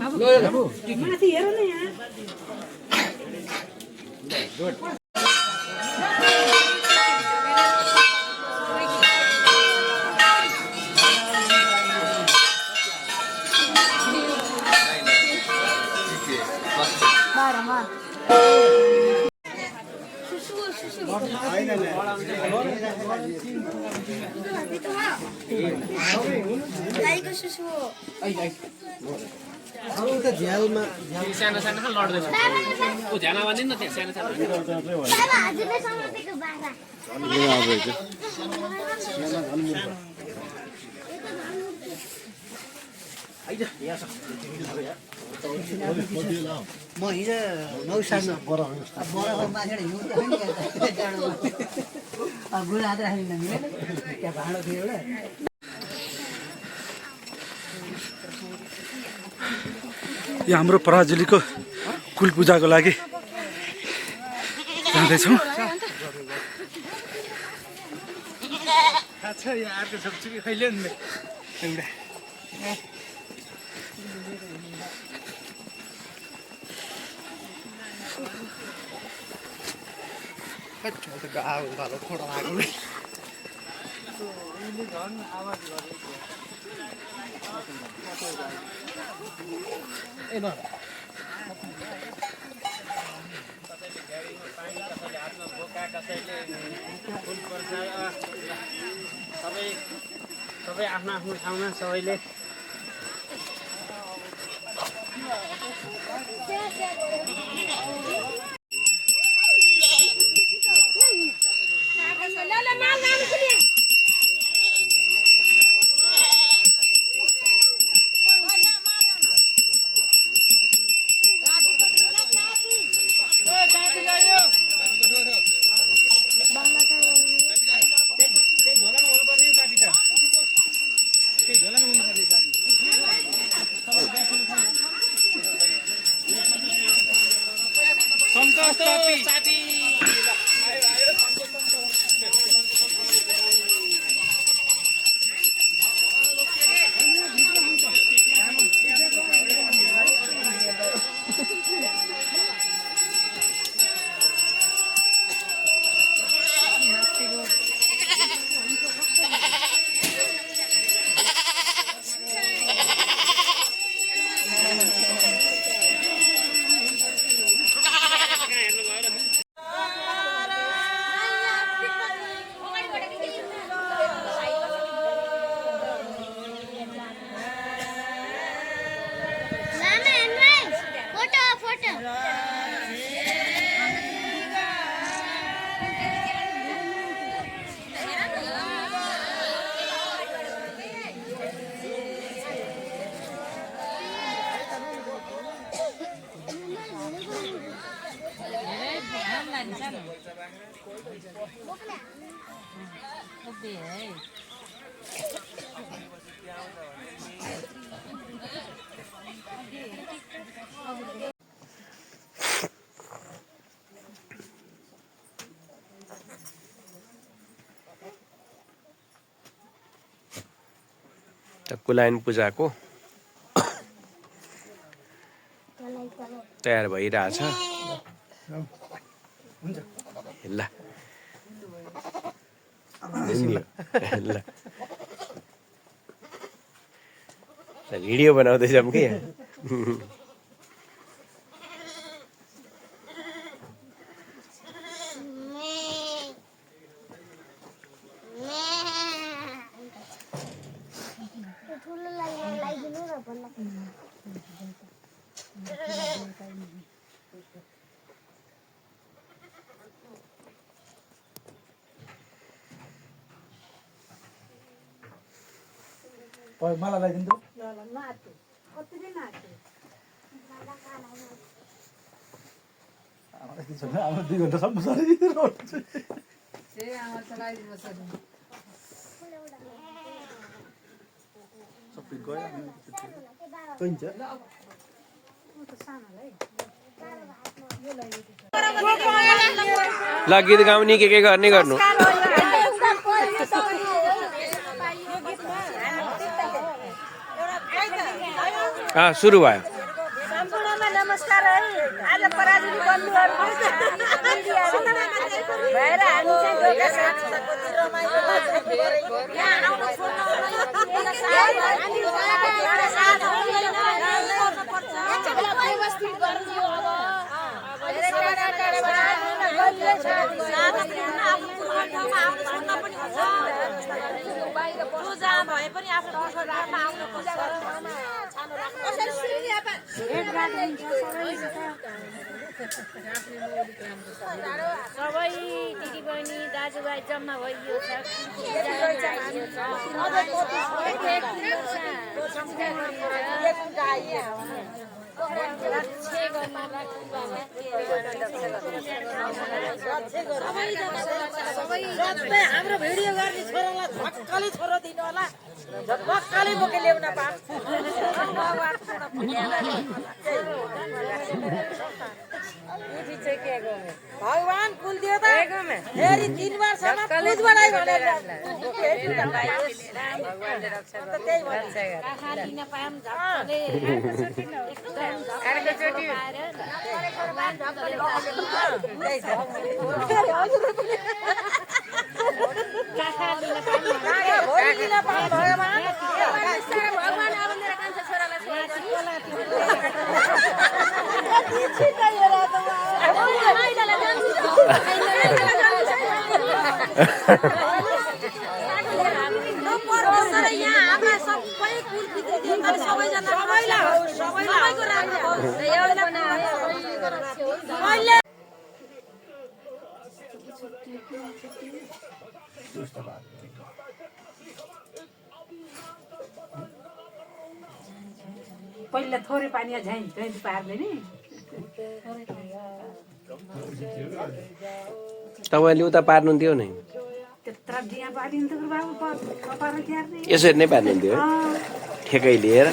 माथि हेर न यहाँ सानो सानो खाल लड्दैछ ऊ झ्याना भनिन् न त्यहाँ सानो म हिजो नौसानो बरफमा माथि बुढा हात राख्नु मिलेन त्यहाँ भाँडो थियो एउटा यो हाम्रो पराजुलीको कुल पूजाको लागि जाँदैछौँ। सबै आफ्नो आफ्नो ठाउँमा सबैले कुलाइन पूजाको तयार भइरहेछ। ल भिडियो बनाउँदैछौँ कि मलाई लगाइदिनु अब 2 घन्टासम्म सबै ल गीत गाउने के गर्ने गर्नु। सुरु भयो। आज पराजुली बन्धुहरू भएर हामी चाहिँ ढोका साथ कति रमाइलो लाग्छ यहाँ आउनु छोड्नु व्यवस्थित गर्नु अब धेरै टाढा पूजा भए पनि आफ्नो घरमा आउनु पर्छ सबै दिदीबहिनी दाजुभाइ जम्मा भइयो हाम्रो भिडियो गर्ने छोरालाई झक्कले छोरो दिनु होला झक्कले बोके ल्याउन भगवान कुल दियो त फेरि 3 वर्षमा पुज बनाइ भनेर भगवानले रक्षा गर्छ त्यही भन्छ खालिन पाम झक्कले अर्को चोटी भगवान झक्कले भोलिन पाम भगवान भगवान अब मेरो कान्छा छोरालाई पहिला थोरै पानी झैँ पार्ने नि तपाईँले उता पार्नुहुन्थ्यो नि त्यत्रा डिया पारिन्थ्यो बाबु कपार क्यार्ने यसरी नै पार्नुहुन्थ्यो ठेकै लिएर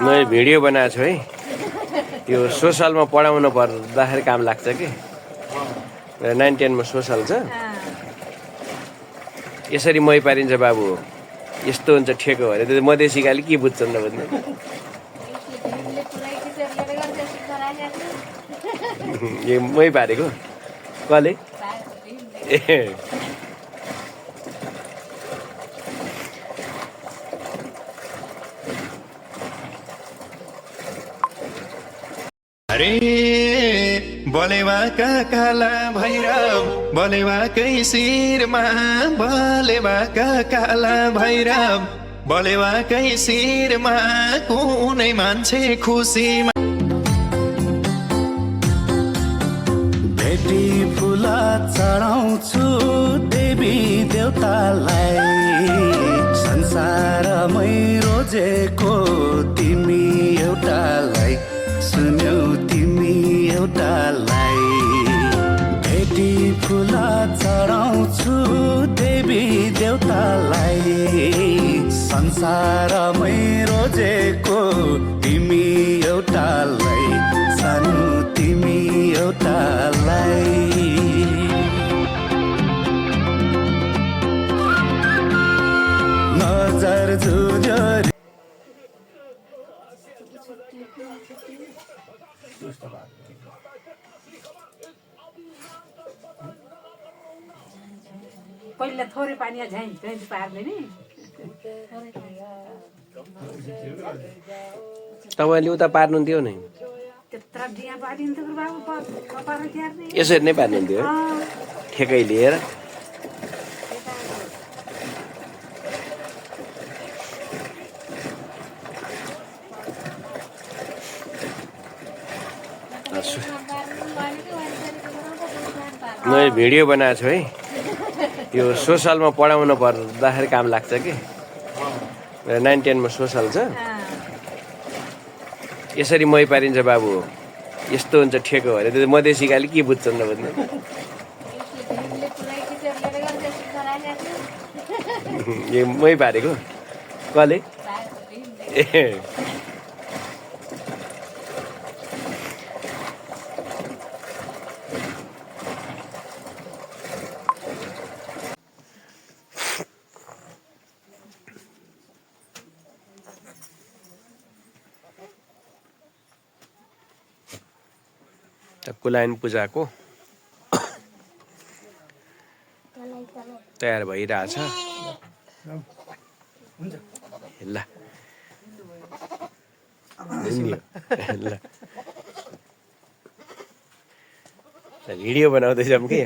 मैले भिडियो बनाएको छु है यो सोसलमा पढाउनु पर्दाखेरि काम लाग्छ कि 9, 10 मा सोसल छ यसरी मै पारिन्छ बाबु यस्तो हुन्छ ठेको अरे त्यो मधेसीकाले के बुझ्छन् न भन्ने यो मै पारेको कसले ए अरे बलेवाका काला भैरव बलेवाकै शिरमा बलेवाका काला भैरव बलेवाकै शिरमा कुनै मान्छे खुसीमा भेटी फुल चढाउँछु देवी देवतालाई संसारमै रोजेको तिमी एउटालाई सुन्यौ तिमी एउटालाई भेटी फुल चढाउँछु देवी देवतालाई संसारमै रोजेको तिमी एउटालाई सानो तिमी एउटालाई नजर जुझ्यो पहिला थोरै पानी झैँ पार्ने नि तपाईँले उता पार्नुहुन्थ्यो नि त्यत्रा डिया पारिन्थ्यो बाबु कपार क्यार्ने यसरी नै पार्नुहुन्थ्यो ठेकै लिएर मैले भिडियो बनाएको छु है यो सोसलमा पढाउनु पर्दाखेरि काम लाग्छ कि 9, 10 मा सोसल छ यसरी मै पारिन्छ बाबु यस्तो हुन्छ ठेको अरे त्यो मधेसीकाले के बुझ्छन् न भन्ने यो मै पारेको कसले ए कुलायन पूजाको तयार भइरहेछ। ल भिडियो बनाउँदैछौँ कि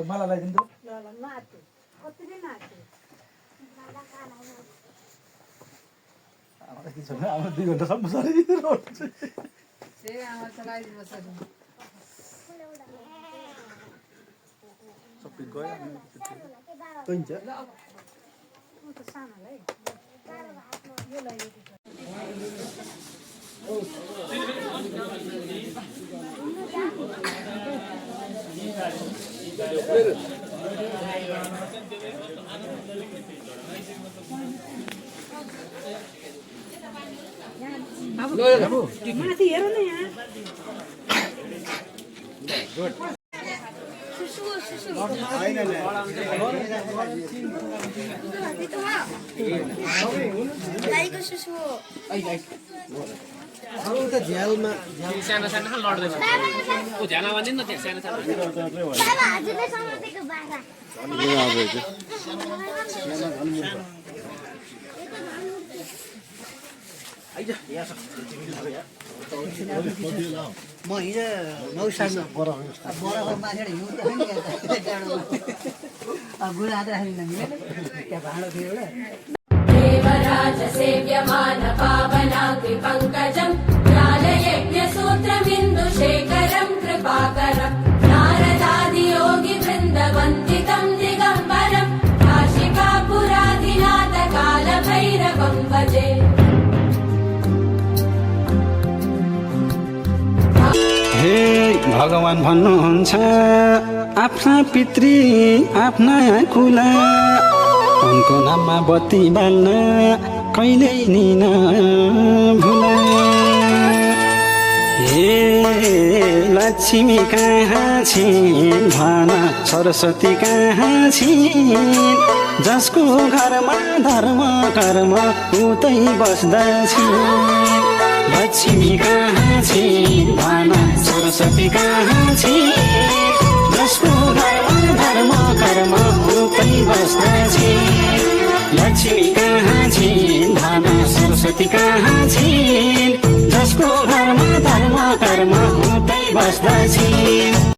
मलाई लगाइदिनु त। 2 घन्टासम्म सरी सबै गयो। माथि हेर न यहाँ सानो सानो लड्दैछ ऊ झ्याना भनिदिनु न त्यहाँ सानो म हिजो नौसामा बराबर माथि गुडा आएर मिलेन त्यहाँ भाँडो थियो एउटा देवराज सेव्यमान पावनाग्रि पंकजं ज्ञानयज्ञ सूत्रमिन्दुशेखरं कृपाकरं नारदादि योगी वृन्द वन्दितं दिगम्बरं काशिकापुराधिनाथ काल भैरवं भजे। हे भगवान भन्नुहुन्छ आफ्ना पितृ आफ्ना कुला उनको नाममा बत्ती बाल्न कहिल्यै नि नभुला। हे लक्ष्मी कहाँ छिन् भन सरस्वती कहाँ छिन् जसको घरमा धर्म कर्म उतै बस्दछिन्। लक्ष्मी कहाँ छिन् भन सरस्वती कहाँ छिन् जसको घरमा धर्म कर्म उतै बस्दछिन्। लक्ष्मी कहाँ छिन् भन सरस्वती कहाँ छिन् जसको घरमा धर्म कर्म उतै बस्दछिन्।